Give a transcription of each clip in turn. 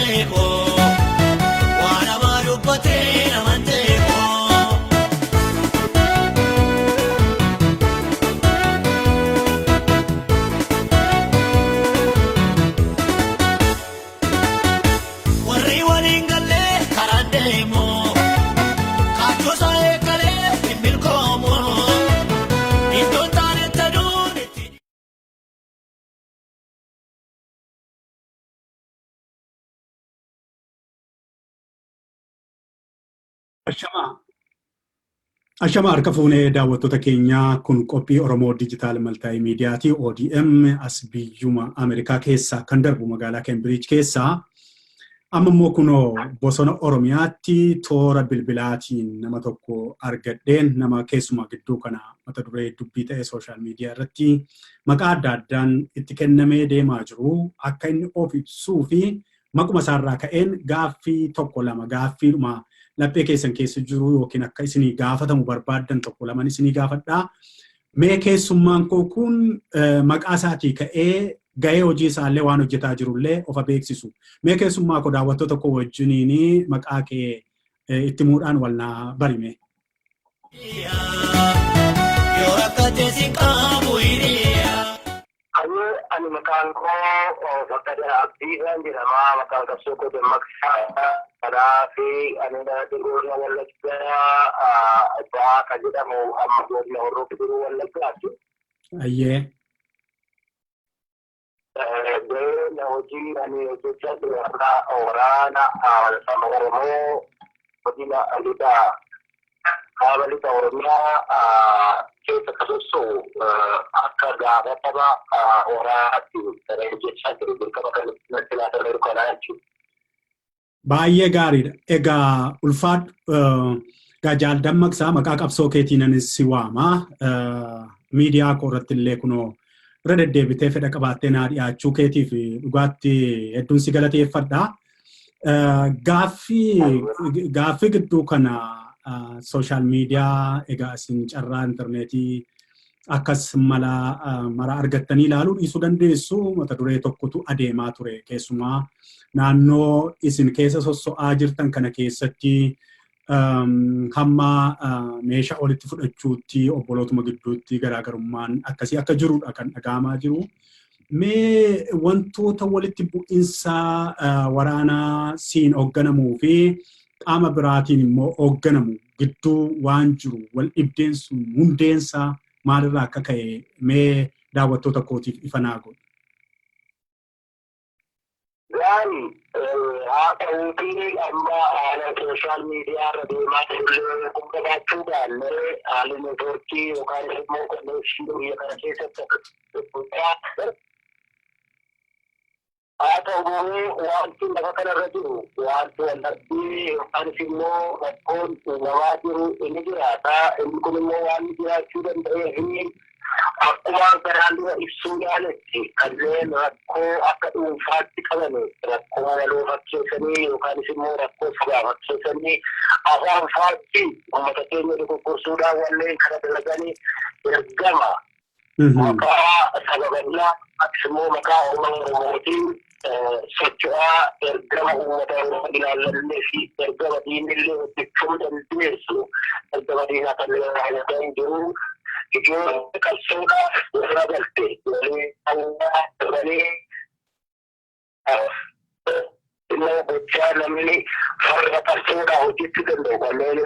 beeku. Waan hamaa dubbatee naman beeku. Warri waliin gallee karaan deemu. Kaachoosaa eegalee hin milkoomu. Iddoon taanetti aduun itti. Ashamaa. Ashamaa harka fuunee daawwattoota keenyaa, kun qophii Oromoo Dijitaal Maltaayimiidiyaati, ODM, as biyyuma Ameerikaa keessaa kan darbu magaalaa Keembiriij keessaa. Amma immoo kunoo bosona Oromiyaatti toora bilbilaatiin nama tokko argadheen, nama keessumaa gidduu kana mata duree dubbii ta'e sooshaal miidiyaa irratti maqaa adda addaan itti kennamee deemaa jiru akka inni of ibsuu fi maquma isaarraa ka'een gaaffii tokko lama, gaaffiidhuma laphee keessan keessa jiru yookiin akka isinii gaafatamu barbaaddan tokko laman isinii gaafadhaa. Mee keessummaan koo kun maqaa isaatii ka'ee gahee hojii isaallee waan hojjetaa jirullee ofa beeksisu. Mee keessummaa koo daawwattoota koo wajjiniin maqaa kee itti muudhaan wal naa barime. Yoo rakkate si qabu hiriyaa. Ani maqaan koo Baqqalaa Abdiisaan jedhama. Maqaan qabsoo koo Dammaqsaa Kadhaa fi ani dhalatee godina Wallaggaa Bahaa kan jedhamu, amma godina Horroo Guduruu Wallaggaati. Ayyee. Gaheen hojii ani hojjechaa jiru har'a waraana saba Oromoo godina lixa, kaaba lixa Oromiyaa keessa kan socho'u akka gaafatama waraanaatti kan hojjechaa jiru, dirqama kan natti laatameeru kanaa jechuudha. Baay'ee gaariidha. Egaa ulfaadhu. Egaa Jaal Dammaqsaa, maqaa qabsoo keetiin anis si waama. Miidiyaa koo irratti illee kunoo irra deddeebitee fedha qabaattee naa dhiyaachuu keetiif dhugaatti hedduun si galateeffadha. Gaaffii gidduu kana sooshaal miidiyaa, egaa isin carraa intarneetii akkas mala mara argattanii ilaaluu dhiisuu dandeessu, mata duree tokkotu adeemaa ture. Keessumaa naannoo isin keessa sosso'aa jirtan kana keessatti hamma meeshaa walitti fudhachuutti obbolootuma gidduutti garaagarummaan akkasii akka jirudha kan dhaga'amaa jiru. Mee wantoota walitti bu'insa waraanaa siin hoogganamuu fi qaama biraatiin immoo hoogganamu gidduu waan jiru, wal dhibdeen sun hundeensaa maalirraa akka ka'e mee daawwattoota kootiif ifa naa godhi. Gaarii haa ta'uutii, amma haala sooshaal miidiyaa irra deemaa jirullee qabaachuu baannee, haalli neetwoorkii yookaan immoo konneekshinii biyya kana keessatti haa ta'u malee, wanti lafa kanarra jiru, wanti wal dhabbii yookaan immoo rakkoon uumamaa jiru inni jiraata. Inni kun immoo waan jiraachuu danda'ee fi akkuma kanaan dura ibsuu yaaletti, kanneen rakkoo akka dhuunfaatti qaban rakkoo waloo fakkeessanii yookaanis immoo rakkoo sabaa fakkeessanii afaan faatti uummata keenya dogoggorsuudhaan wanneen kana dalaganii ergama maqaa saba bal'aa akkasumas immoo maqaa uummata Oromootiin socho'aa, ergama uummata Oromoo ilaallannee fi ergama diinillee hojjechuu dandeessu, ergama diinaa kanneen raawwatan jiru. Ijoollee qabsoodhaaf warra galte waliin ta'anii immoo gochaa namni farra qabsoodhaa hojjechuu danda'u kanneen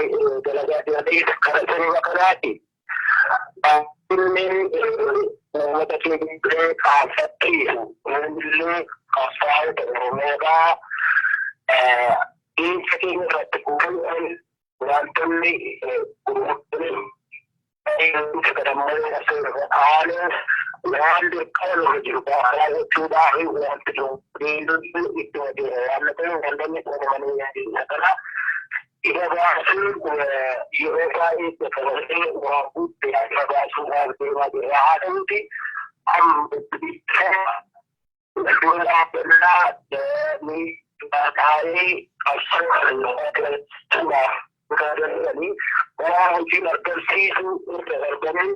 dalagaa jiraniif kana sababa kanaati. Inni uummata keenya qaanfachiisu illee qabsaa'ota Oromoodhaa diinsa keenya irratti kufuudhaan wantoonni gurguddoon aanuuf waan dirqama nurra jiru raawwachuudhaaf wanti itti adeema waan ta'eef, wantoonni uumamanii kana ifa baasuun yeroo baay'ee dabalatee waan guddaa ifa baasuudhaaf deemaa jirra. Haa ta'uti, amma dura dhaabbannaa ni taa'ee qabsoo kana danda'anii bu'aa hojiin argamsiisuu irra darbanii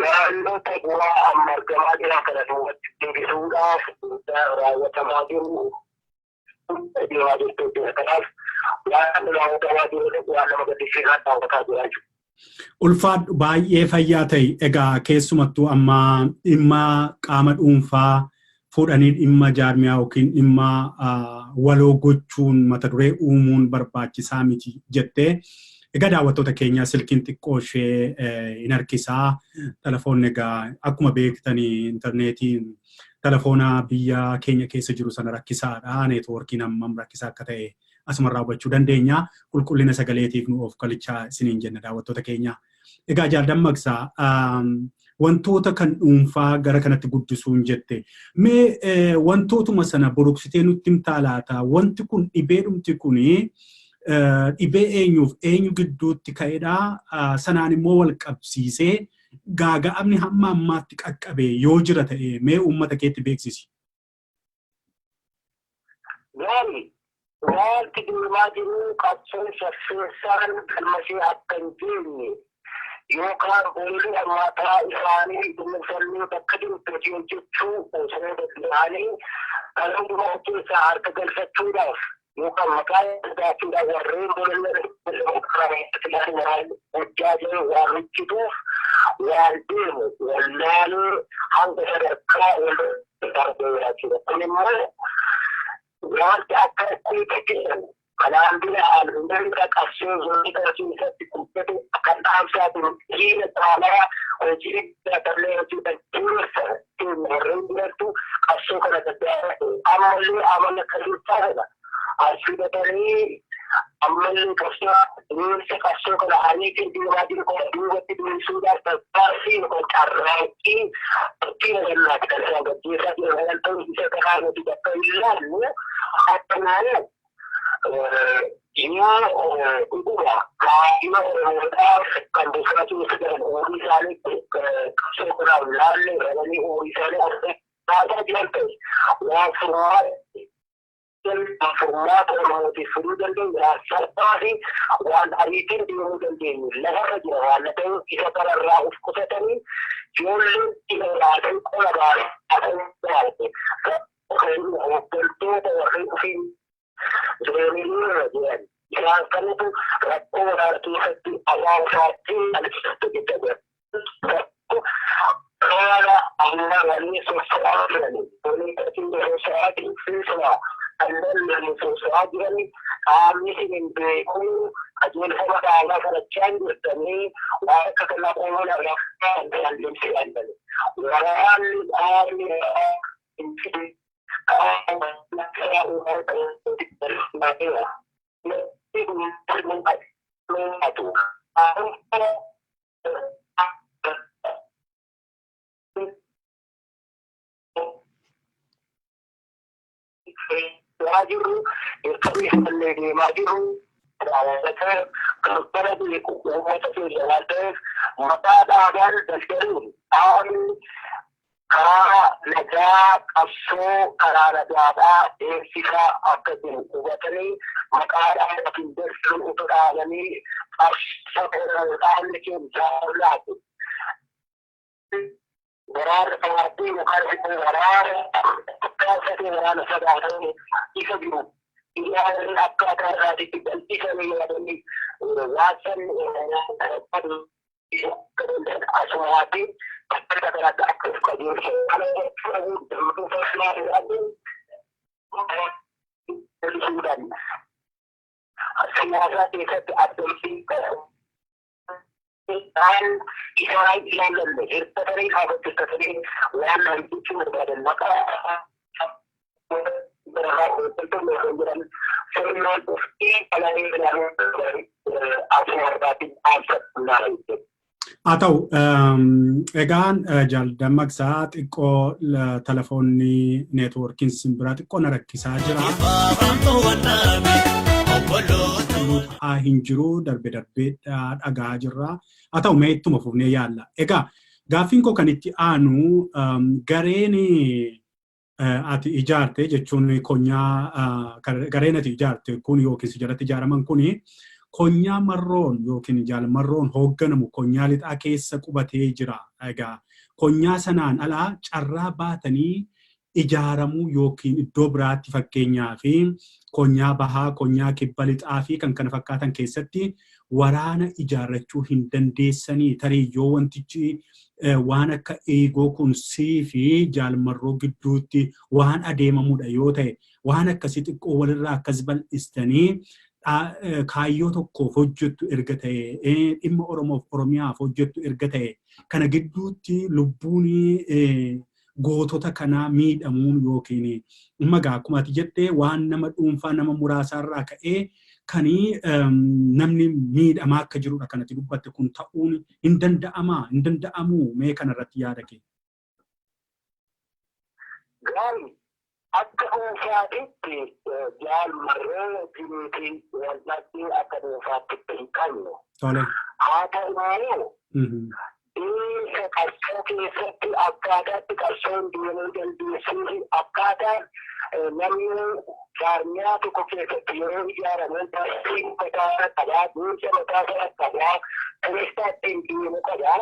naannoo bu'aa amma argamaa jiran kana duubatti deebisuudhaaf raawwatamaa jiru. deemaa jirtu jechuudha. Kanaaf waan raawwatamaa jiru waan nama gaddisiisaa raawwataa jira jechuudha. Ulfaadhu, baay'ee fayyaa ta'e. Egaa keessumattuu amma dhimma qaama dhuunfaa fuudhanii dhimma jaarmiyaa yookiin dhimma waloo gochuun mata duree uumuun barbaachisaa miti jettee. Egaa daawwattoota keenya, silkiin xiqqoo ishee hin harkisaa. Telefoonni egaa akkuma beektanii intarneetiin telefoona biyya keenya keessa jiru sana rakkisaadha. Neetwoorkiin hammam rakkisaa akka ta'e asumarraa hubachuu dandeenya. Qulqullina sagaleetiif nu of kalichaa isiniin jenna, daawwattoota keenya. Egaa Jaal Dammaqsaa, wantoota kan dhuunfaa gara kanatti guddisuun jette. Mee wantootuma sana buruqsitee nutti himtaa laata? Wanti kun, dhibeedhumti kuni, dhibee eenyuuf eenyu gidduutti ka'edha? Sanaan immoo wal qabsiisee gaaga'amni hamma ammaatti qaqqabe yoo jira ta'e mee uummata keetti beeksisi. Gaarii, wanti deemaa jiru qabsoon saffisaan galmashee akka hin geenye yookaan boolli hammaataa isaanii dhuunfannee bakka jirutti hojii hojjechuu osoo danda'anii kan hundumaa keessaa harka galfachuudhaaf yookaan maqaa argachuudhaaf warreen bolollan guddaa jiru waan hojjetuuf waan deemu wallaalee hanga sadarkaa wal darbeera jechuudha. Kun immoo wanti akka rakkoota jedhan kanaan dura hanga qabsoo zoonii kana keessatti guddate kan dhaamsaa jiru dhiira caalaa hojii daballee hojii dureessa warreen birattu qabsoo kana daddabarate ammallee amala kaleessaa kana as fidatanii ammallee qabsoo dureessa qabsoo kana ariitiin deemaa jiru kana duubatti deebisuudhaaf tattaaffii yookaan carraaqqii fakkiin agannaati kan isaan gaggeessaa jiran. Kan ta'u isa kanaa nuti bakka hin laallu akka naannoo yoo dhuguma kaayima Oromoodhaaf kan bosona keessa jiran umurii isaanii qabsoo kanaaf laallee rabanii umurii isaanii akkaataa jiran ta'e waan furmaata Oromootiif fiduu dandeenyu, waan salphaa fi waan ariitiin deemuu dandeenyu lafarra jira waan ta'eef isa kanarraa of qusatanii ijoolleen dhibba baasanii qola baasanii hooggantoota warreen ofii zooniirra jiran isaan kanatu rakkoo waraana keessatti afaan isaatti agarsiistu jecha jira. Kaana amma wanni socho'aa jirani, wanni socho'aa jiru keessumaa kanneen waliin socho'aa jiran, qaamni isin hin beeku, qajeelfama dhaabaa kadhachaa hin jirtanii, waan akka kanaa qomoon irraa kan deemsisan. Waraanni dhaabni hin fidu. Jirru dirqamni hamallee deemaa jirru kan bara beeku uummata keenya waan ta'eef maqaa dhaabaan daldaluun dhaabni karaa nagaa qabsoo karaa nagaadhaa deemsisaa akka jiru hubatanii maqaa dhaabatiin daldaluun utuu dhaabanii qabsoo dhaabni keenya jaalaatu. Waraana paartii yookaan immoo waraana akkaatee waraana sadaatanii isa jiru ilaalanii akkaataa isaatiitti bal'isanii yaadanii waan san asumaatti akka kanatti akka of qajeelchu kana dammaquu siyaasaa keessatti addamsii waan isaan ilaallanne hirkatanii dhaabachifatanii waan hojjechuu barbaadan maqaa jedhan sirnaan dhufee qalanii ilaaluu asuma barbaachisu dhaamsannaa jechuudha. Haa ta'u, egaan Jaal Dammaqsaa, xiqqoo telefoonni neetwoorkiin simbiraa xiqqoo na rakkisaa jira. Ta'aa hin jiru, darbe darbee dhagaa jirra. Haa ta'u, mee ittuma fufnee yaalla. Egaa gaaffiin koo kan itti aanu, gareen ati ijaarte jechuun konyaa gareen ati ijaarte kun yookiin si jalatti ijaaraman kuni konyaa Marroon yookiin Jaal Marroon hoogganamu konyaa lixaa keessa qubatee jira. Egaa konyaa sanaan alaa carraa baatanii ijaaramuu yookiin iddoo biraatti fakkeenyaa fi konyaa bahaa, konyaa kibba lixaa fi kan kana fakkaatan keessatti waraana ijaarrachuu hin dandeessanii? Tarii yoo wantichi waan akka eegoo kun sii fi jaalmarroo gidduutti waan adeemamudha yoo ta'e, waan akkasii xiqqoo walirraa akkas bal'istanii kaayyoo tokkoof hojjettu erga ta'e, dhimma Oromoof Oromiyaaf hojjettu erga ta'e, kana gidduutti lubbuun gootota kanaa miidhamuun yookiin magaa akkuma ati jettee waan nama dhuunfaa nama muraasaarraa ka'ee kan namni miidhamaa akka jirudha kanatti dubbatte kun ta'uun hin danda'amaa hin danda'amuu? Mee kanarratti yaada kee? Gaarii, akka dhuunfaatitti jaalmarroo jiruuti waldhabbii akka dhuunfaatti hin qabnu. Haa ta'u malee, deemsa qabsoo keessatti akkaataatti qabsoon deemuu dandeessuu fi akkaataan namni jaarmiyaa tokko keessatti yeroo ijaaramu tartiiba mataa qabaa, deemsa mataa isaa qabaa, tooftaa ittiin deemu qabaa.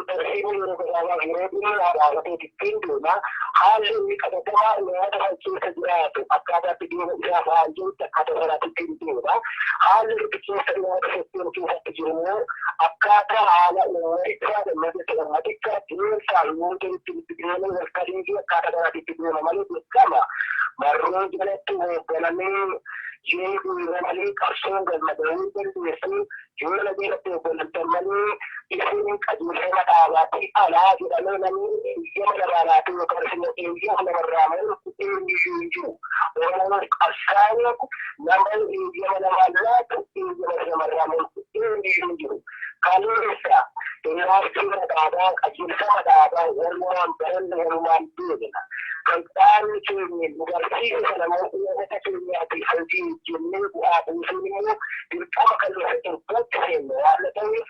Tartiiba yeroo gabaabaa yeroo dheeraa dhaabatee ittiin deema. Haalli inni qabatamaa uummata kan keessa jiraatu akkaataatti deemu isaaf haal jirutti akkaataa sanaatti ittiin deema. Haalli nuti keessa uummata sochoonu keessatti jiru immoo akkaataa haala uummatichaa gammachuu uummatichaa deemsaa yoota itti deemee wal kaliifii akkaataa kanaatti itti deema malee, dirqama marroo jalatti hoogganamee yoo deema malee qabsoon galma gahuu dandeessu, yoo na jalatti hoogganamtan malee isin qajeelfama dhaabaatti alaa jedhamee namni eeyyama namaa laatee yookaan immoo eeyyama namarraa morku eenyuyyuu hin jiru. Oromoon qabsaa'ee nama eeyyama namaa laatu, eeyyama namarraa morku eenyuyyuu hin jiru. Kaleessa ilaalcha dhaabaa, qajeelfama dhaabaa walumaan baranne, walumaan deemna. Kan dhaabni keenya nu barsiise sana immoo uummata keenyaatiif hojii hojjennee bu'aa buusuun immoo dirqama kan lafa irratti seenne waan ta'eef,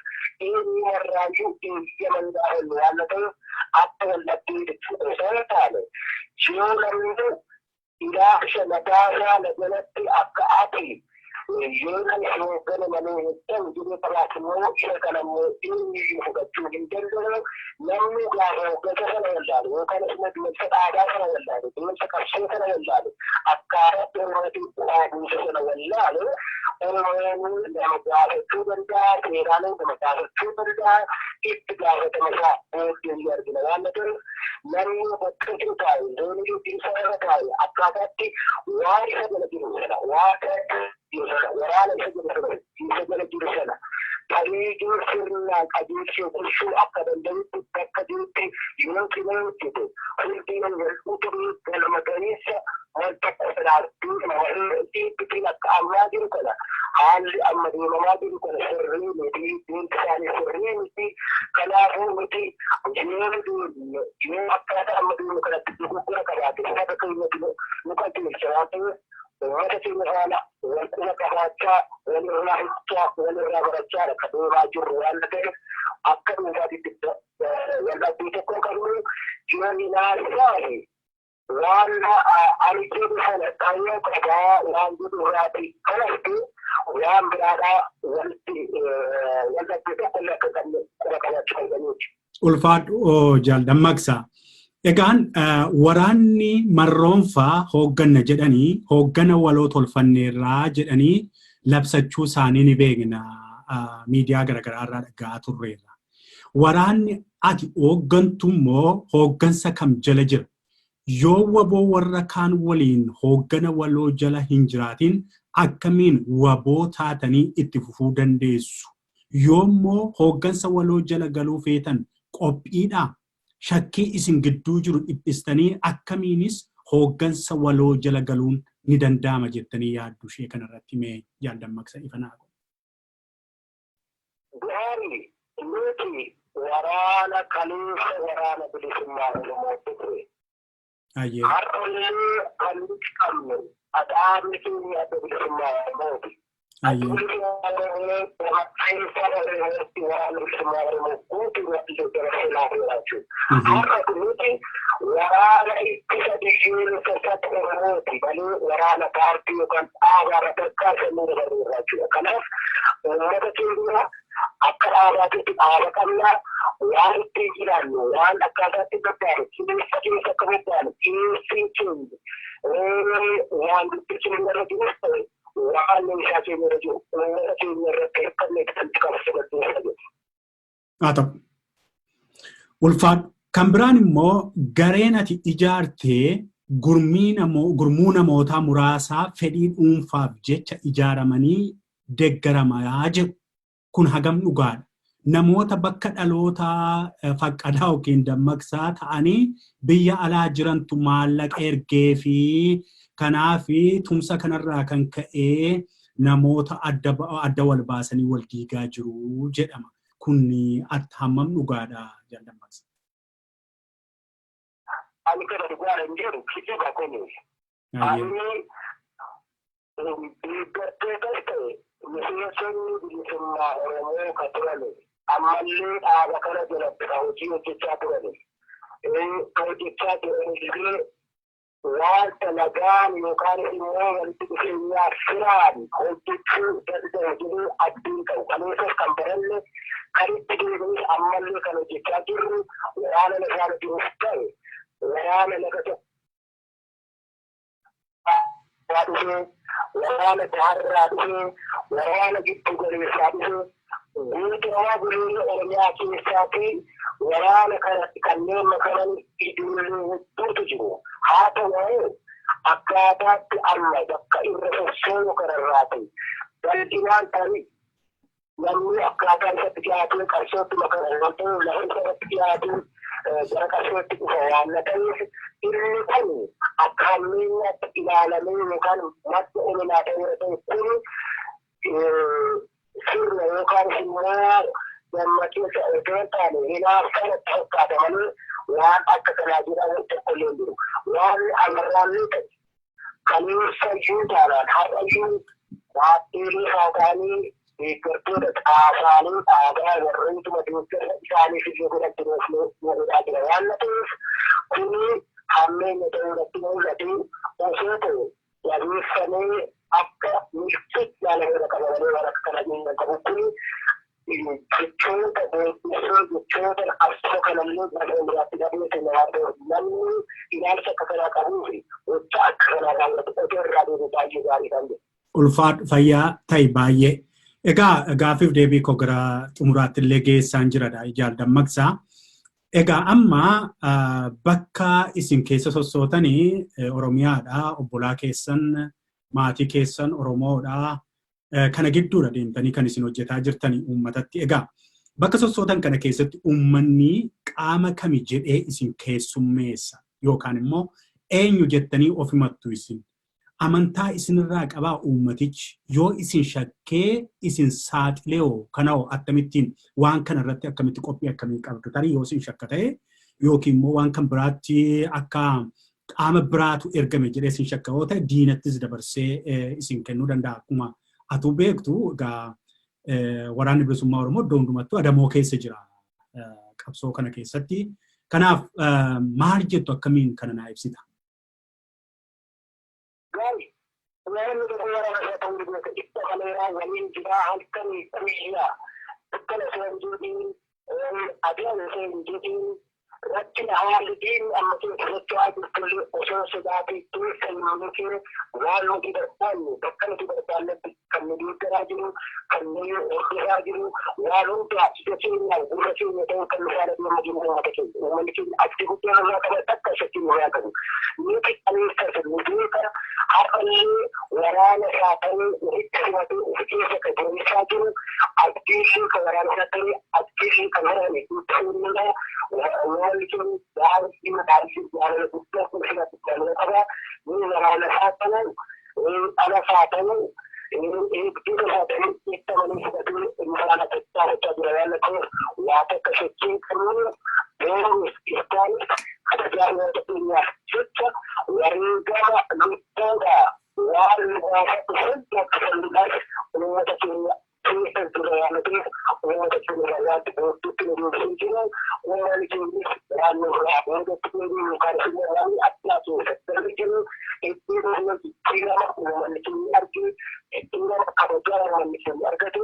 eenyumarraayyuu eeyyama hin gaafannu waan ta'eef, akka waldhabdee osoo hin taane, yoo namni ilaalcha mataasaa na jalatti akka ati yoo kan hooggana malee hin ta'u jedhee qabaatu immoo, isa kana immoo eenyuyyuu fudhachuu hin danda'u. Namni gaafa hooggansa sana wallaalu yookaan immoo deemsa dhaabaa sana wallaalu, deemsa qabsoo sana wallaalu, akkaataatti Oromootiin bu'aa buusu sana wallaalu, Oromoon nama gaafachuu danda'a, seeraan nama gaafachuu danda'a, itti gaafatama isaa booddee ni argina waan ta'eef, namni bakka jiru taa'e, zoonii yookiin sarara taa'e, akkaataatti waan isa jala jiru sana, waan jiru sana, waraana isa jala sana, isa jala jiru sana tarii sirnaan qajeelchee bulchuu akka danda'utti bakka jirutti yoo cimee hojjete, hundeen wal utubee galma gahiinsa wal tokko sanaaf deema malee, dhiibbitiin akka ammaa jiru kana, haalli amma deemamaa jiru kana sirrii miti, deemsi isaanii sirrii miti. Kanaafuu nuti yoo deemne, yoo akkaataa amma deemu kanatti dogoggora qabaate, saba keenyatu nu qajeelcha waan ta'eef, uummata keenya faana wal quba qabaachaa, walirraa hichaa, walirraa barachaa akka deemaa jirru waan ta'eef, akka dhuunfaatitti waldhabbii tokko qabnu. Yoo ilaalchaa fi waan ani jedhu sana ta'uu qabaa waan jedhu irraati kanatti waan biraadhaa walitti waldhabbii tokko illee akka qabne quba qabaachuu qabanii jechuudha. Ulfaadhu, Jaal Dammaqsaa. Egaan waraanni marroonfaa hoogganna jedhanii, hooggana waloo tolfanneerraa jedhanii labsachuu isaanii ni beekna, miidiyaa garaagaraa irraa dhaga'aa turreerra. Waraanni ati hooggantu immoo hooggansa kam jala jira? Yoo waboo warra kaan waliin hooggana waloo jala hin jiraatin, akkamiin waboo taatanii itti fufuu dandeessu? Yoommoo hooggansa waloo jala galuu feetan qophiidhaa? Shakkii isin gidduu jiru dhiphistanii akkamiinis hooggansa waloo jala galuun ni danda'ama jettanii yaaddu? Ishee kanarratti mee Jaal Dammaqsa ifa naa godhu. Gaarii, nuti waraana kaleessa waraana bilisummaa Oromoo turre. Har'allee kan nuti qabnu dhaabni keenya Adda Bilisummaa Oromooti. Adda Bilisummaa Oromoo dabarsee Oromootti, waraana bilisummaa Oromoo guutuu dabarsee laateera jechuudha. Har'a nuti waraana ittisa biyyoolessa saba Oromooti malee waraana paartii yookaan dhaabaa sadarkaa sannii dabarreerra jechuudha. Kanaaf uummata keenya Akka dhaabaatitti dhaaba qabna, waan ittiin jiraannu, waan akkaataatti bobba'anu, keessa keessa akka bobba'anu, keessi keenya waan guddichi irra jirus ta'e waan meeshaa keenya irra jiru uummata keenya irratti hirkanne kan qabsiifatu. Haa ta'u. Ulfaadhu. Kan biraan immoo gareen ati ijaartee gurmuu namootaa muraasaa fedhii dhuunfaaf jecha ijaaramanii deeggaramaa jiru. Kun hagam dhugaadha? Namoota bakka dhalootaa Faqqadaa yookiin Dammaqsaa ta'anii biyya alaa jirantu maallaqa ergee fi kanaaf tumsa kanarraa kan ka'ee namoota adda wal baasanii wal diigaa jiru jedhama. Kun hammam dhugaadha, Jaal Dammaqsaa? Ani kana dhugaadha hin jedhu, kijiba kuni. Ani deeggartootas ta'e miseensonni bilisummaa Oromoo ka turani ammallee dhaaba kana jalatti ka hojii hojjechaa turani. Ka hojjechaa jiran illee wanta nagaan yookaan immoo walitti dhufeenyaa firaan hojjechuu danda'u jedhee abdiin qabu. Kaleessas kan baranne, kan itti deebi'us, ammallee kan hojjechaa jirru waraana lafaan jirus ta'e waraana laga tokko dhufee, waraana daharraa dhufee, waraana giddu galeessaa dhufee, guutummaa godina Oromiyaa keessaatti waraana kanatti kanneen makaman ijoollee hedduutu jiru. Haa ta'u malee, akkaataatti amma bakka irra sossoo'u kanarraa ta'e bal'inaan tarii namni akkaataa isatti dhiyaatuun qabsootti makaman waan ta'eef, lafa isarratti dhiyaatuun gara qabsootti dhufa waan ta'eef, inni kun akka hammeenyaatti ilaalamee yookaan madda ololaa ta'eera ta'e, kun sirna yookaan immoo gammachiisa otoo hin taane hinaaffaa natti fakkaata malee waan akka kanaa jedhamu tokkollee hin jiru. Waan amarraallee ta'e kaleessa iyyuu taanaan har'a iyyuu dhaabbilee haa ta'anii deeggartoota caasaalee dhaabaa warreentuma deeggarsa isaaniif illee godhatti nuuf nu godhaa jira waan ta'eef, kuni hammeenya ta'uu irratti mul'atu osoo ta'e jabeeffamee akka milkiitti ilaalameera qaba malee waan akka kanaa hin qabu. Kuni jechoota beeksisuu, jechoota qabsoo kanallee gara fuulduraatti qabeessa namaa ta'u, namni ilaalcha akka kanaa qabuu fi gocha akka kanaa raawwatu otoo irraa deebi'u baay'ee gaarii kan jedhu. Ulfaadhu, fayyaa ta'i baay'ee. Egaa gaaffiif deebii koo gara xumuraatti illee geessaan jiradha, Jaal Dammaqsaa. Egaa amma bakka isin keessa sossootanii Oromiyaadha, obbolaa keessan, maatii keessan Oromoodha. Kana gidduudha deemtanii kan isin hojjetaa jirtanii uummatatti. Egaa bakka sossootan kana keessatti uummanni qaama kami jedhee isin keessummeessa yookaan immoo eenyu jettanii of himattu isin? Amantaa isinirraa qabaa uummatichi? Yoo isin shakkee isin saaxilee hoo, kana hoo akkamittiin, waan kana irratti akkamitti qophii akkamii qabdu? Tarii yoo isin shakka ta'e yookiin immoo waan kan biraatti akka qaama biraatu ergame jedhee isin shakka yoo ta'e, diinattis dabarsee isin kennuu danda'a. Akkuma atuu beektu egaa Waraanni Bilisummaa Oromoo iddoo hundumattuu adamoo keessa jira qabsoo kana keessatti. Kanaaf maal jettu, akkamiin kana naa ibsita? Gaarii. Waraanni tokko waraana isaa ta'uu beeka. Itti kaleeraa waliin jiraa halkanii guyyaa. Dukkana osoo hin jedhiin, adii osoo hin jedhiin, rakkina haalli diinni amma keessa socho'aa jirtullee osoo sodaatee keessa hin miliqin waan nuti barbaanne bakka nuti barbaannetti kan nu deeggaraa jiru, kan nu hordofaa jiru, waan hundaa ija keenyaan gurra keenya ta'uu kan nu faana deemaa jiru uummata keenya. Uummanni keenya abdii guddaa nurraa qaba, takka shakkii nurraa qabu. Nuti kaleessas nu beeka, har'allee waraana isaa ta'ee ofitti simatee ofi keessa kan jireessaa jiru, abdiillee kan waraana isaa ta'ee abdiillee kan horame itti fuudhudha. Uummanni keenya baay'ee baay'ee jaalala guddaa ulfina guddaa nurra qaba. Ni waraana isaa ta'uu, dhala isaa ta'uu, eegdota isaa ta'uu itti amanee fudhatee nu faana tattaafachaa jira waan ta'eef, waa takka sochii qabnu booruuf iftaanis kabajaa uummata keenyaaf jecha wareegama lubbuudha waan nu gaafatu hunda kafaluudhaaf uummata keenya keessa jira waan ta'eef, uummata keenya irraa waanti booddeetti nu deebisee jiru, uummanni keenyas waan nurraa boodatti deebi'u yookaan immoo waan addaa keessatti darbe jiru iddoo jijjiirama uummanni keenya arge, jijjiirama kabajaa uummanni keenya argate.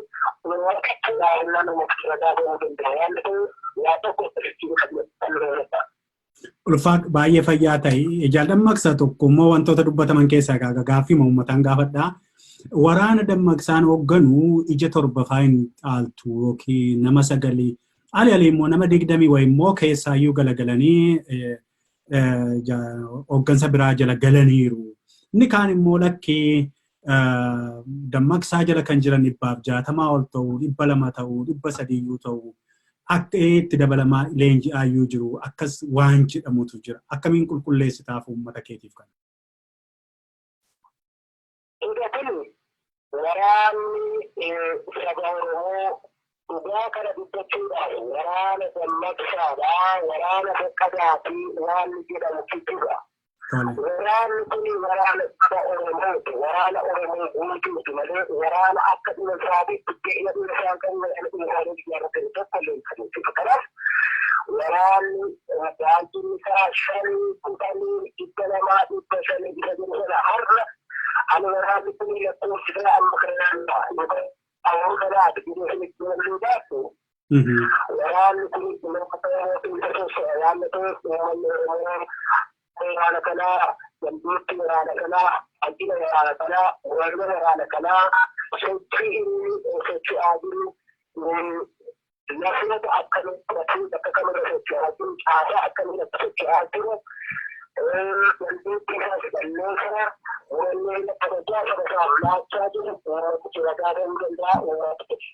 Ulfaadhu, baay'ee fayyaa ta'e. Jaal Dammaqsa, tokko immoo wantoota dubbataman keessaa gaaffii uummataan gaafadhaa. Waraana Dammaqsaan hoogganu ija torba faa hin caaltu yookiin nama sagalii ali ali immoo nama 20 wayi immoo keessaayyuu galagalanii hooggansa biraa jala galaniiru. Inni kaan immoo lakkii, Dammaqsaa jala kan jiran 160 ol ta'u, 200 ta'u, 300yyuu ta'u, akka itti dabalamaa leenji'aayyuu jiru, akkas waan jedhamutu jira. Akkamiin qulqulleessitaaf uummata keetiif kana? Egaa kun waraanni saba Oromoo, dhugaa kana dubbachuudhaaf, waraana Dammaqsaadha, waraana Boqqadaati waan jedhamu kijjiba. Waraanni kun waraana saba Oromooti, waraana Oromoo guutuuti malee waraana akka dhuunfaatitti ga'ee dhuunfaan qabu, waraana dhuunfaan ijaarrate tokko illee hin qabu jechuudha. Kanaaf waraanni baay'inni isaa shanii, 10, 200, 500 isa jedhu sana, har'a ani waraanni kun lakkoofsi isaa amma kanaan yookaan amma kanaati jedhee isinitti himuu baattu, waraanni kun uummata Oromoo keessa socho'a waan ta'eef, uummanni Oromoo waraana kanaa, dandeettii waraana kanaa, hanqina waraana kanaa, warra waraana kanaa, sochii inni socho'aa jiru, lafoota akkamii qabatee bakka kamirra socho'aa jiru, caasaa akkamii akka socho'aa jiru, dandeettii isaas dhaloosaa murannoo kabajaa saba isaaf laachaa jiru uummatichi ragaa ta'uu danda'a. Uummatichi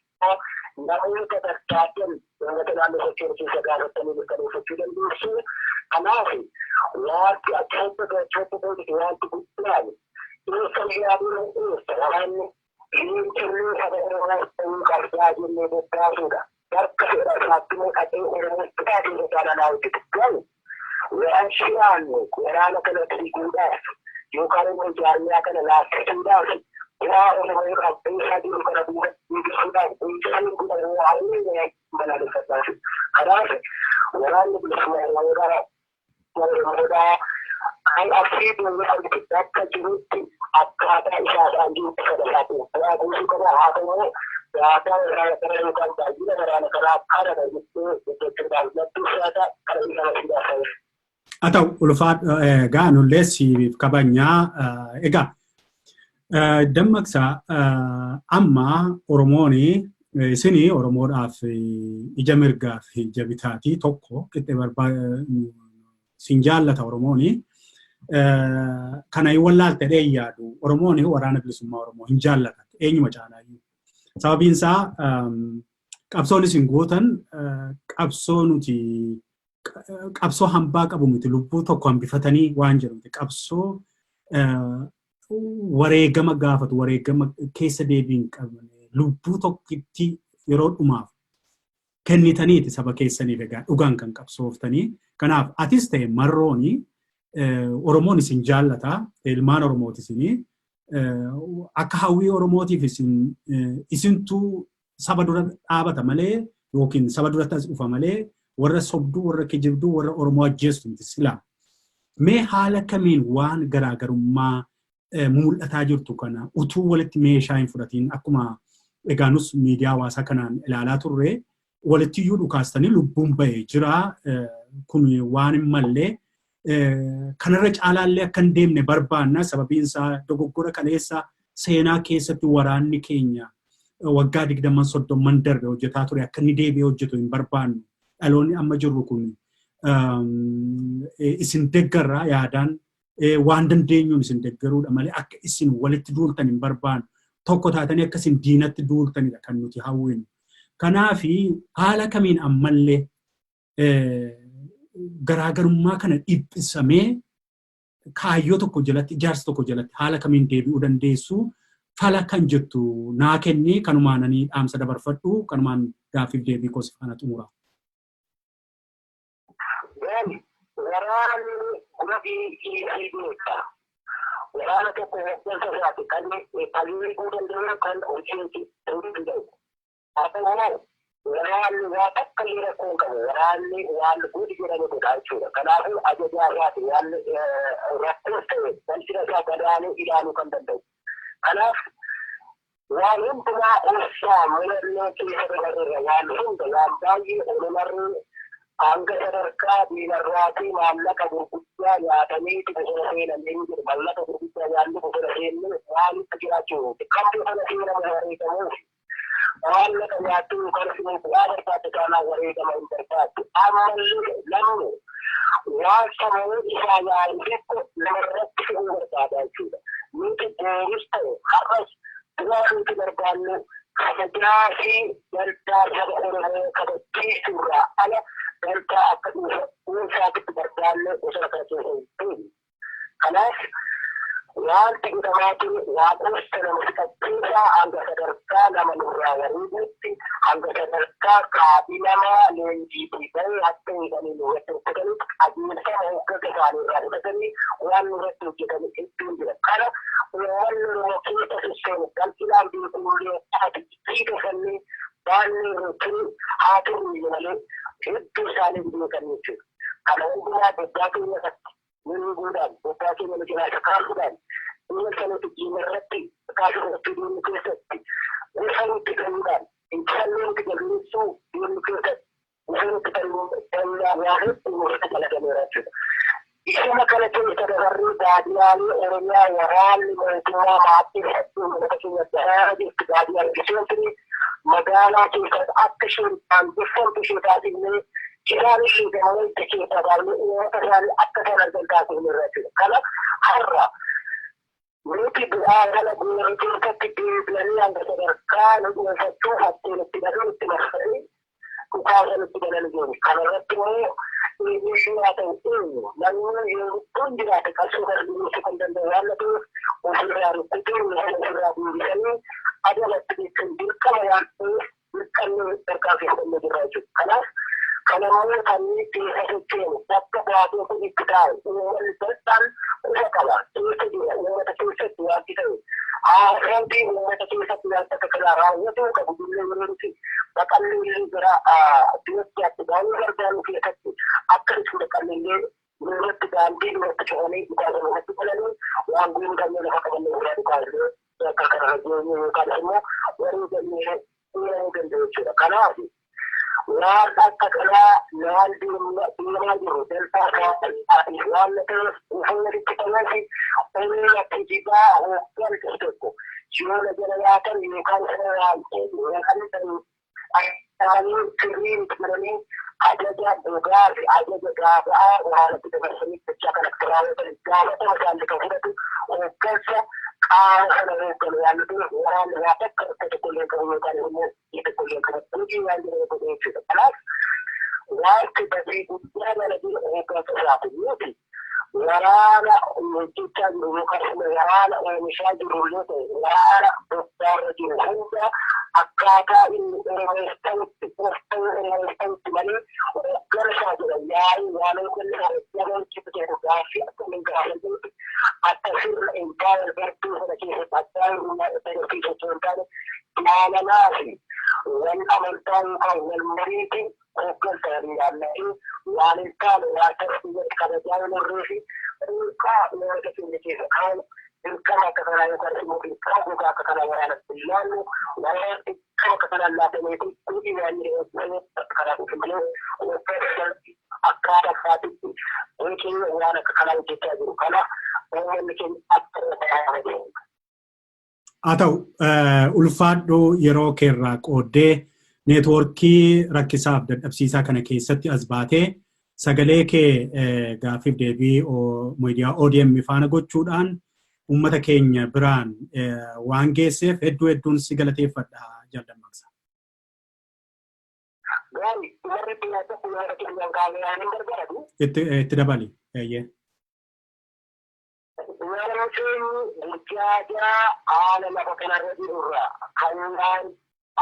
namoota barbaadan uummata naannoo socho'u keessa gaafatanii mirkaneeffachuu dandeessu. Kanaaf wanti achi hojjetu achi hojjetu, wanti guddaan eessa yaaduu eessa waraanni leencillee saba Oromoo ta'uu qabdaa jennee bobbaasuudha. Bakka fedha isaatti immoo dhaqee Oromoo bitaa keessa caalaa hojjetu. Garuu waan shiraannu waraana kana diiguudhaaf yookaan immoo jaarmiyaa kana laaffisuudhaaf, bu'aa Oromoo buusaa jiru kana duuba deebisuudhaaf gochaaleen godhamu waan balaaleffadhaa. Kanaaf waraanni bilisummaa Oromoodhaa kan asii duwwaa bakka jirutti akkaataa isaadhaan jirutti saba isaatiin bu'aa buusuu qaba. Haa ta'u, daataa waraana kana yookaan baay'ina waraana kanaa kanadha jettee dubbachuudhaaf natti ulfaata, kana isa masiidhaaf ta'e. Haa ta'u, ulfaadhu. Egaa nullee siif kabajnaa. Egaa Dammaqsaa, amma Oromoon isinii Oromoodhaaf ija mirgaa fi ija bitaatii tokko qixxee sin jaallata Oromooni. Kana hin wallaalte dhee yaadu. Oromoon waraana bilisummaa Oromoo hin jaallata eenyuma caalaayyuu. Sababiin isaa qabsoon isin gootan qabsoo nuti qabsoo hambaa qabu miti, lubbuu tokko hambifatanii waan jedhu miti, qabsoo wareegama gaafatu, wareegama keessa deebii hin qabne, lubbuu tokkitti yeroo dhumaaf kennitaniiti saba keessaniif egaa dhugaan kan qabsooftanii. Kanaaf atis ta'e Marrooni, Oromoon isin jaallata, ilmaan Oromooti isinii. Akka hawwii Oromootiif isin isintu saba dura dhaabata malee yookiin saba duratti as dhufa malee warra sobduu, warra kijibduu, warra Oromoo ajjeestu miti silaa. Mee haala kamiin waan garaagarummaa mul'ataa jirtu kana utuu walitti meeshaa hin fudhatiin, akkuma egaa nus miidiyaa hawaasaa kanaan ilaalaa turre, walitti iyyuu dhukaastanii lubbuun bahee jira, kun waan hin mallee, kanarra caalaallee akka hin deemne barbaanna. Sababiin isaa dogoggora kaleessa seenaa keessatti waraanni keenya waggaa 20, 30n darbe hojjetaa ture akka inni deebi'ee hojjetu hin barbaannu. Dhaloonni amma jirru kun isin deggarraa, yaadaan waan dandeenyuun isin deggaruudha malee akka isin walitti duultan hin barbaannu. Tokko taatanii akka isin diinatti duultanidha kan nuti hawwinu. Kanaafi haala kamiin ammallee garaagarummaa kana dhiphisamee kaayyoo tokko jalatti, ijaarsa tokko jalatti haala kamiin deebi'uu dandeessu, fala kan jettu naa kenni. Kanumaan ani dhaamsa dabarfadhu, kanumaan gaaffiif deebii koos faana xumura. Waraanni gurbii hiikii beeka. Waraana tokko hooggansa isaati kan eeguu danda'u, kan hojii ta'uu danda'u. Haa ta'u, waraanni waa takka illee rakkoo hin qabu. Waraanni waan gudi jedhame godha jechuudha. Kanaafuu ajajaa isaati waan rakkoos ta'e bal'ina isaa gadaanee ilaaluu kan danda'u. Kanaaf Waan hundumaa obsaa mul'annoo keessa dabarreerra. Waan hunda, waan baay'ee ololarree, hanga sadarkaa diinarraatii maallaqa gurguddaa nyaataniiti bosona seenanii jiru. Maallaqa gurguddaa nyaanni bosona seennee maalitti jiraachuu kan bosona seenamu wareegamuuf maallaqa nyaachuu yookaan immoo bu'aa barbaadde taanaan wareegama hin barbaaddu. Ammallee namni waan sammuu isaa yaalu tokko namarratti fe'uu barbaada jechuudha. Nuti boorus ta'e har'as bu'aa nuti barbaannu kabajaa fi dantaa saba Oromoo kabachiisuurraa ala dantaa akka dhuunfaatitti barbaanne bosona kana keessa hin deemne. Kanaaf wanti godhamaa ture waaqosta nama fixachiisaa, hanga sadarkaa nama nurraa wareeguutti, hanga sadarkaa kaabinamaa leenjiitii bahee akka eeganii nurratti hojjetanitti qajeelfama hoggata isaanii irraa fudhatanii waan nurratti hojjetan hedduun jira. Kana uummanni Oromoo keessa sossoonu bal'inaan beekumullee taate hiikasannee baannee irra turu haa turru malee hedduu isaanii beekan jechuudha. Kana hundumaa guddaa keenya irratti murmuudhaan, guddaa keenya nu jalaa kaasuudhaan, dhimma sanatti diina irratti kaasuu irratti deemnu keessatti gosa nutti ta'uudhaan, injifannoo nuti galmeessuu deemnu keessatti gosa nutti ta'uudhaan waa hedduu nurratti dalagameera jechuudha. Isuma kana keessa dabarree baadiyyaalee Oromiyaa waraanni mootummaa maatii hedduu uummata keenya daraa jirtu baadiyyaa argisiisanii, magaalaa keessatti akka isheen daangeffamtu ishee taasifnee, isaan illee gamoota keessaa baafnee uummata isaanii akka isaan argan taasifneerra jechuudha. Kana har'a nuti bu'aa kana guutuu keessatti deebi'anii hanga sadarkaa nu dhuunfachuu hatteen itti dhaqan itti marsanii dhukaasa nutti bananii jiru. Kana irratti immoo eenyuyyuu haa ta'u eenyu, namni yoo lubbuun jiraate qabsoo kana dhiyeessuu kan danda'u waan ta'eef, ofirraa rukkutuun ofirraa deebisanii adabatti jechuun dirqama waan ta'eef dirqamni tarkaanfii fudhannee jirra jechuudha. Kanaaf kana immoo kan keessa sochoonu bakka baatee kun itti taa'u uummanni bal'aan quba qaba, keessa jira. Uummata keessatti wanti ta'e haasawtii uummata keessatti wanta akka kanaa raawwatuu qabu illee yeroo nuti baqannee illee gara biyyaatti baay'ee gargaaru keessatti akka nuti baqanne illee nurratti daandii nurratti cufanii dhukaasa nurratti bananii waan goonu qabnee lafa qabannee irraa dhukaasnee akka kana geenye yookaan immoo wareegamnee uumamuu danda'u jechuudha. Kanaaf waan akka kanaa waan deemaa jiru dantaa isaatiif waan ta'eef gufuu walitti ta'uuf humna kijibaa hooggantu tokko yoo na jala yaatan yookaan sana waan yookaan ta'anii sirrii miti jedhanii ajaja gogaa fi ajaja gaafa'aa waraanatti dabarsanii gochaa kan akka raawwatan gaafatama isaanii kan fudhatu hooggansa qaama sana hoogganu waan ta'eef, waraanni waa takka bakka tokko illee qabu yookaan immoo biyya tokko illee qabu hojii waan jedhamu godhe jechuudha. Kanaaf wanti badii guddaa dalagee hooggansa isaati. Nuti waraana hojjechaa jiru yookaan immoo waraana oomishaa jiru illee ta'e, waraana bobbaarra jiru hunda akkaataa inni Oromoof ta'utti, of ta'uu Oromoof ta'utti malee hooggansaa jedhan yaa'ii waan hooggansaa nama hojjetu tokko gaaffii akka inni gaafatutti akka sirna impaayar gartuu sana keessatti abbaa hir'ummaa itti agarsiisu osoo hin taane, jaalalaa fi wal amantaa yookaan wal mariitiin hooggansa walii yaadnatee waan hin taane waan tartiibatti kabajaa hin horree fi quuqqaa uummata keenya keessa kaa'u dirqama akka kanaa yookaan immoo dirqama gogaa akka kanaa waraanatti hin laannu. Waraana dirqama akka kanaan laatamee fi godhii waan jedhamu akka kanaa dhufu malee hooggansa akkaataa isaatitti beekee waan akka kanaa hojjechaa jiru kana uummanni keenya akka irra jiru. Haa ta'u, ulfaadhu. Yeroo keerraa qooddee neetwoorkii rakkisaaf dadhabsiisaa kana keessatti as baatee sagalee kee gaaffiif deebii miidiyaa ODM faana gochuudhaan uummata keenya biraan waan geesseef hedduu hedduun si galateeffadha, Jaal Dammaqsa. Gaarii, warri biyya tokko yaada keenyaan kaameraan hin gargaaratu. Itti dabali. Eeyyee. Yeroo keenya burjaajaa haala lafa kanarra jirurraa kan waan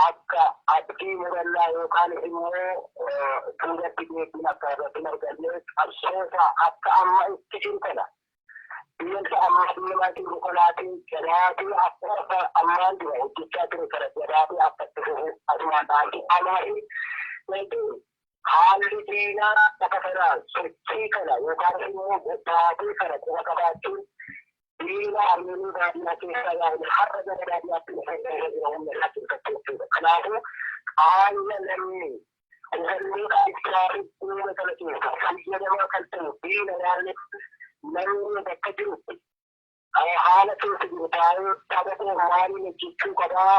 akka abdii murannaa yookaan immoo duubatti deebiin akka irratti hin arganne, qabsoota akka amma itti jiru kana, deemsa amma deemaa jirru kanaatiin jabaatee akka ammaan dura hojjechaa ture kana jabaatee akka itti fufu asumaan dhaamsi amaa fi haalli diinaa lafa kanaa sochii kana yookaan immoo taatee kana quba qabaachuun. Dhiira armeenii baadiyyaa keessaa yaa'u har'a gara baadiyyaatti dhufee jira humna isaa keessatti jechuudha. Kanaafuu qaama namni hubannoo ibsaa fi uume kana keessa fayyadamaa kan ta'e diina yaadne namni bakka jirutti haala keessa jiru taa'ee saba koo maaliin hojjechuu qabaa,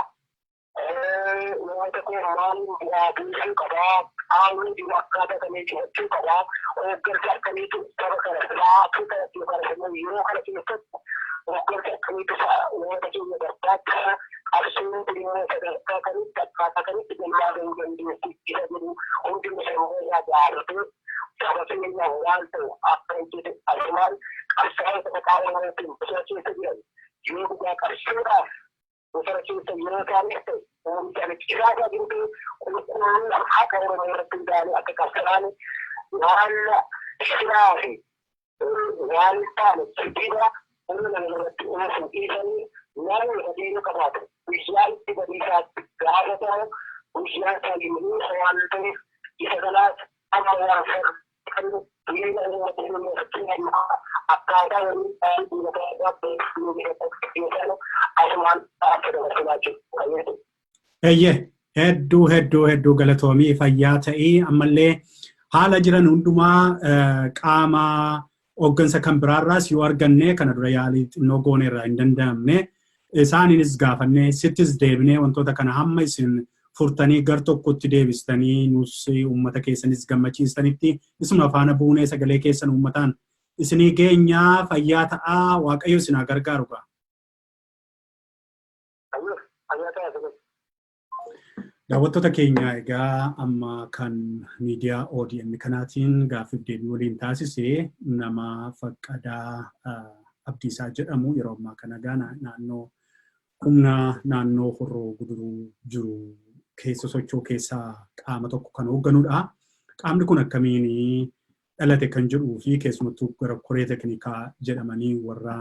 uummata koo maaliin bu'aa buusuu qabaa, qaamni jiru akkaataa kamii cimachuu qabaa, hooggansa akkamiitu saba kana sa'aatii kanatti yookaan immoo yeroo kana keessatti hooggansa akkamiitu uummata keenya barbaachisa, qabsoon kun immoo sadarkaa kamitti akkaataa kamitti galmaa gahuu dandeessi isa jedhu hunduma sammuu irraa jaalatee saba keenya waan ta'u akka hojjetu asumaan qabsaa'ota maqaa Oromootiin bosona keessa jiran yoo dhugaa qabsoodhaaf bosona keessa yeroo isaanis ta'e oomisha ani ciraasaa jirutu qulqullina haqa Oromoo irratti hundaa'anii akka qabsaa'an waan shiraa fi waan hin taane kijiba humna nama irratti oofuu dhiisanii namni hojii qabaatu guyyaa itti badiisaatti gaafatamu guyyaa isaa yommuu waan ta'eef isa kanaaf amma waan qabnu jireenya uummata keenya akkaataa waliin asumaan akka dabarsinaa jiru. Eeyyee, hedduu hedduu hedduu galatoomii, fayyaa ta'ii. Ammallee haala jiran hundumaa qaama hooggansa kan biraarraas yoo arganne, kana dura yaalii xinnoo goone irraa hin danda'amne, isaaniinis gaafannee sittis deebinee wantoota kana hamma isin furtanii gar tokkotti deebistanii nus uummata keessanis gammachiistanitti isuma faana buunee sagalee keessan uummataan isinii geenyaa. Fayyaa ta'aa, Waaqayyo isin haa gargaaru gaa. Daawwattoota keenya, egaa amma kan miidiyaa ODM kanaatiin gaaffiif deebii waliin taasise nama Faqqadaa Abdiisaa jedhamu, yeroo ammaa kana egaa naannoo humna naannoo Horroo Guduruu jiru keessa socho'u keessaa qaama tokko kan hoogganudha. Qaamni kun akkamiin dhalate kan jedhuu fi keessumattuu gara koree teknikaa jedhamanii warra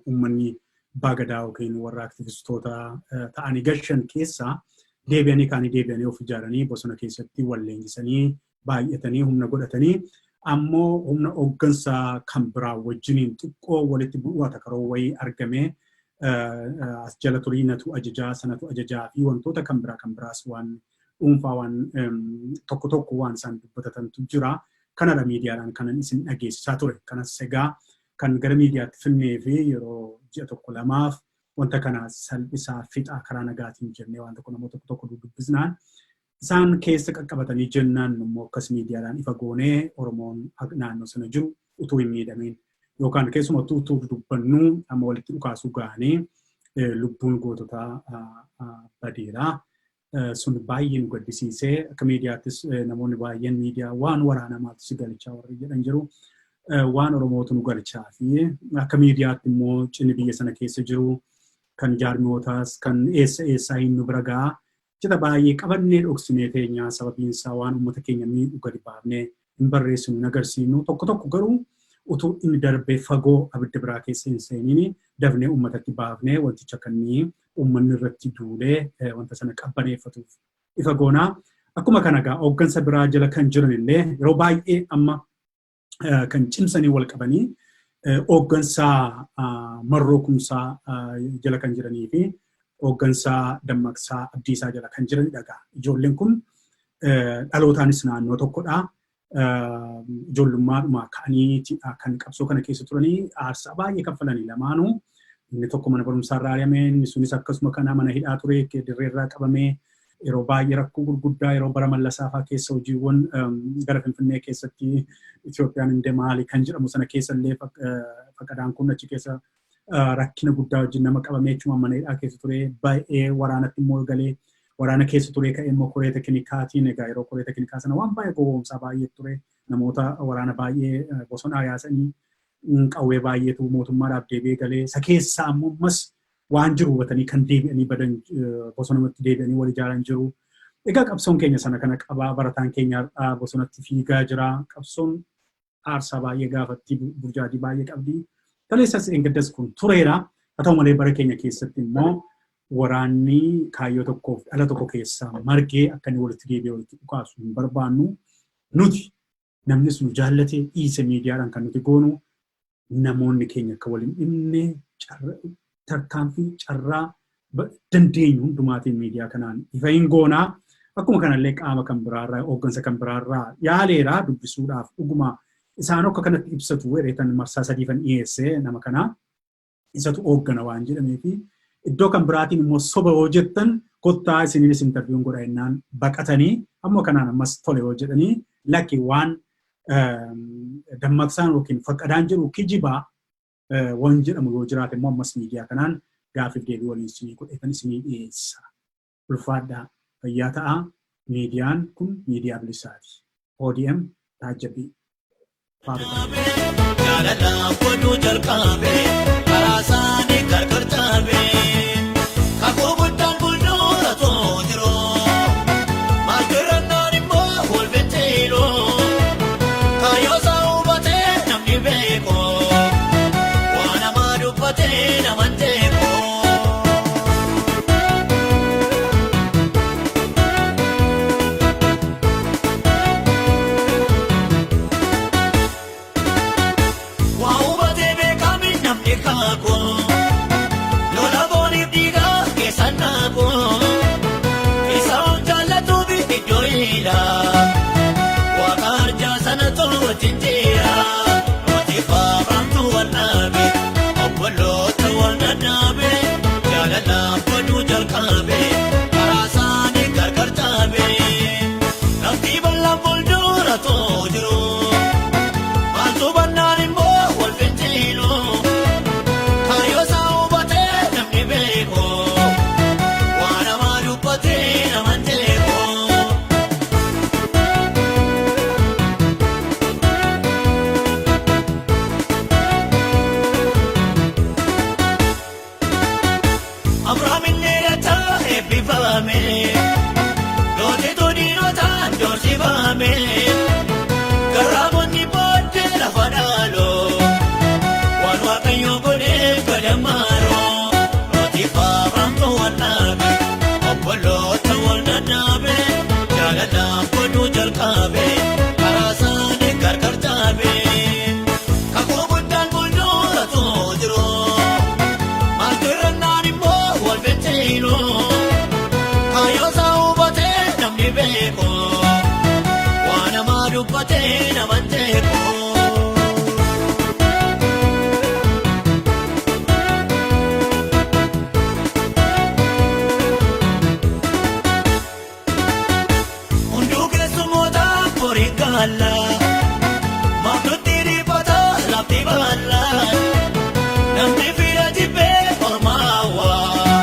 uummanni abbaa gadaa yookiin warra aktivistoota ta'anii gashan keessaa deebi'anii kaanii deebi'anii of ijaaranii bosona keessatti wal leenjisanii baay'atanii humna godhatanii ammoo humna hooggansaa kan biraa wajjiniin xiqqoo walitti bu'uu takaroo wayii argamee as jala turii natu ajajaa sanatu ajajaa fi wantoota kan biraa kan biraas waan dhuunfaa waan tokko tokko waan isaan dubbatatantu jira. Kanadha miidiyaadhaan kanan isin dhageessisaa ture. Kanas egaa kan gara miidiyaatti finnee fi yeroo ji'a tokko lamaaf wanta kana salphisaa fixaa karaa nagaatiin jennee waan tokko namoota tokko tokko dubbisnaan isaan keessa qaqqabatanii jennaan immoo akkas miidiyaadhaan ifa goonee Oromoon naannoo sana jiru utuu hin miidhamiin yookaan keessumattuu utuu dubbannuu amma walitti dhukaasuu ga'anii lubbuun goototaa badeera. Sun baay'ee nu gaddisiisee, akka miidiyaattis namoonni baay'een miidiyaa waan waraanaa maaltu si galchaa warri jedhan jiru. Waan Oromootu nu galchaa fi akka miidiyaatti immoo cinni biyya sana keessa jiru kan jaarmiyootaas kan eessa eessaa hin nu bira ga'a. Jeta baay'ee qabannee dhoksinee teenya, sababiin isaa waan uummata keenya miidhu gadi baafnee hin barreessinu, hin agarsiifnu. Tokko tokko garuu utuu inni darbee fagoo abidda biraa keessa hin seeniin dafnee uummatatti baafnee wanticha kan uummanni irratti duulee wanta sana qabbaneeffatuuf ifa goonaa. Akkuma kana egaa hooggansa biraa jala kan jiran illee yeroo baay'ee amma kan cimsanii wal qabanii hooggansa Marroo Kumsaa jala kan jiranii fi hooggansa Dammaqsaa Abdiisaa jala kan jiranidha egaa. Ijoolleen kun dhalootaanis naannoo tokkodha. Ijoollummaadhuma ka'anii kan qabsoo kana keessa turanii aarsaa baay'ee kaffalanii lamaanuu. Inni tokko mana barumsaa irraa ari'ame, inni sunis akkasuma kana mana hidhaa ture, dirree irraa qabamee yeroo baay'ee rakkoo gurguddaa yeroo bara Mallasaa fa'aa keessa hojiiwwan gara Finfinnee keessatti Itoophiyaan hin maali kan jedhamu sana keessa illee Faqadaan kun achi keessa rakkina guddaa wajjin nama qabamee achuma mana hidhaa keessa ture. Baay'ee waraanatti immoo galee waraana keessa ture, ka'ee immoo koree teknikaatiin. Egaa yeroo koree teknikaa sana waan baay'ee gowwoomsaa baay'ee ture, namoota waraana baay'ee bosonaa yaasanii qawwee baay'eetu mootummaadhaaf deebi'ee galee, isa keessaa ammoo ammas waan jiru hubatanii kan deebi'anii badan, bosonumatti deebi'anii wal ijaaran jiru. Egaa qabsoon keenya sana kana qabaa, barataan keenya bosonatti fiigaa jira. Qabsoon aarsaa baay'ee gaafatti, burjaajii baay'ee qabdi. Kaleessas eengaddas kun tureera. Haa ta'u malee bara keenya keessatti immoo waraanni kaayyoo tokkoof dhala tokko keessaa margee akka inni walitti deebi'ee walitti dhukaasu hin barbaannu. Nuti namnis nu jaallatee dhiise miidiyaadhaan kan nuti goonu Namoonni keenya akka waliin dhimne tarkaanfii carraa dandeenyu hundumaatiin miidiyaa kanaan ifa hin goonaa. Akkuma kanallee qaama kan biraarraa, hooggansa kan biraarraa yaaleera dubbisuudhaaf. Dhuguma isaan akka kanatti ibsatu jedheetan marsaa sadiifan dhiyeesse nama kanaa. Isatu hooggana waan jedhameefi iddoo kan biraatiin immoo soba yoo jettan kottaa isiniinis interviewn godha jennaan baqatanii, ammoo kanaan ammas tole yoo jedhanii, lakki, waan Dammaqsaan yookiin Faqqadaan jedhu kijibaa waan jedhamu yoo jiraate immoo ammas miidiyaa kanaan gaafiif deebii waliin isinii godheetan isinii dhiyeessa. Ulfaadhaa, fayyaa ta'aa. Miidiyaan kun miidiyaa bilisaati. ODM taajjabbii. Jaalala godhuu jalqabe, karaa isaanii gargar caabe. Kakuu guddaan fuuldura too jiru, maal jirannaan immoo wal fincilu. Kaayyoo isaa hubatee namni beeku, waa namaa dubbatee naman jeequ. Waa hubatee beekami namni kaakuu, lola booniif dhiigaa keessa naakuu. Isa jaallatuuf iddoo hiila, waaqa arjaa sanatu wajjin jira. Nuti faafamtu wal dhaabe, obboloota wal dadhaabe, jaalalaan godhuu jalqabe, karaa isaanii gargar caabe. Lafti bal'aan fuuldura too jiru, maaltu bannaan immoo wal fincilu. Kaayyoo isaa hubatee namni beeku, waa namaa dubbatee naman jeequ. Abrahaam inni dachaa eebbifame, lootitu diinotaan doorsifame. Garraamonni booddee lafa dhaaloo, waan Waaqayyo godhee gadamaaroo. Lootii faafamtu wal dhaabe, obboloota wal dadhaabe, jaalalaan godhuu jalqabe, karaa isaanii gargar caabe. Kakuu guddaan fuuldura too jiru, maaltu irrannaan immoo wal fincilu. Kaayyoo isaa hubatee namni beeku, waa namaa dubbatee naman jeequ. Hunduu keessummoota horii gaala, maaltutti dhiphata lafti baala. Namni fira jibbee ormaawaa,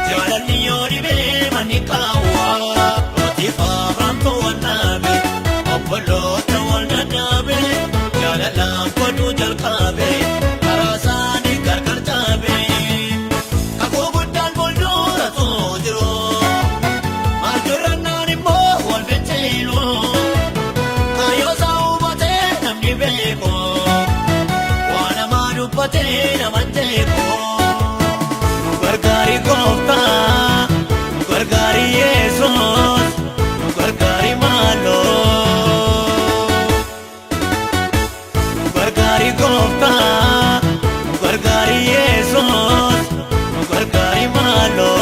jaalalli yoo dhibee manni kaawwaa. Lootii faafamtu wal dhaabe, obboloota wal dadhaabe, jaalalaan godhuu jalqabe, karaa isaanii gargar caabe. Kakuu guddaan fuuldura too jiru, maaltu irrannaan immoo wal fincilu. Kaayyoo isaa hubatee namni beeku, waa namaa dubbatee naman jeequ. Nu gargaari Gooftaa, nu gargaari Yesuus, nu gargaari maaloo. Nu gargaari Gooftaa, nu gargaari Yesuus, nu gargaari maaloo.